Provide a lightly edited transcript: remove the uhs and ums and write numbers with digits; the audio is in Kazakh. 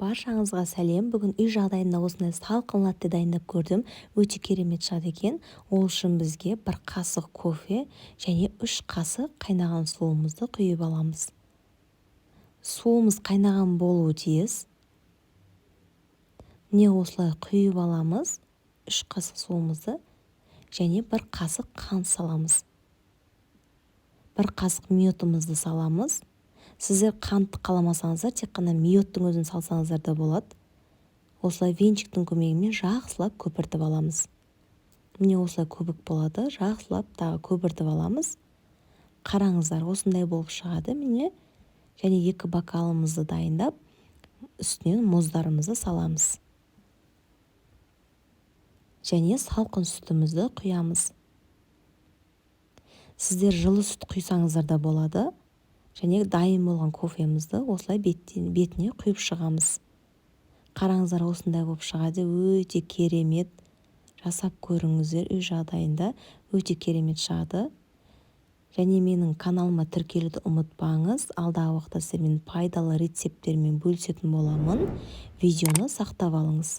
Баршаңызға сәлем! Бүгін үй жағдайында осындай салқын латте дайындап көрдім. Өте керемет шығады екен. Ол үшін бізге 1 қасық кофе және 3 қасық қайнаған суымызды құйып аламыз. Суымыз қайнаған болуы тиіс. Міне, осылай құйып аламыз 3 қасық суымызды және 1 қасық қант саламыз. 1 қасық мёдімізді саламыз. Сіздер қантты қаламасаңыздар, тек қана мёдтің өзін салсаңыздар да болады. Осылай венчиктің көмегімен жақсылап көпіртіп аламыз. Міне, осылай көбік болады. Жақсылап тағы көпіртіп аламыз. Қараңыздар, осындай болып шығады. Міне, және екі бокалымызды дайындап, үстінен мұздарымызды саламыз және салқын сүтімізді құямыз. Сіздер жылы сүт құйсаңыздар да болады. Және дайын болған кофемізді осылай бетіне құйып шығамыз. Қараңыздар, осындай болып шығады. Өте керемет, жасап көріңіздер. Үй жағдайында өте керемет шығады. Және менің каналыма тіркелуді ұмытпаңыз. Алдағы уақытта сіздермен пайдалы рецепттермен бөлісетін боламын. Видеоны сақтап алыңыз.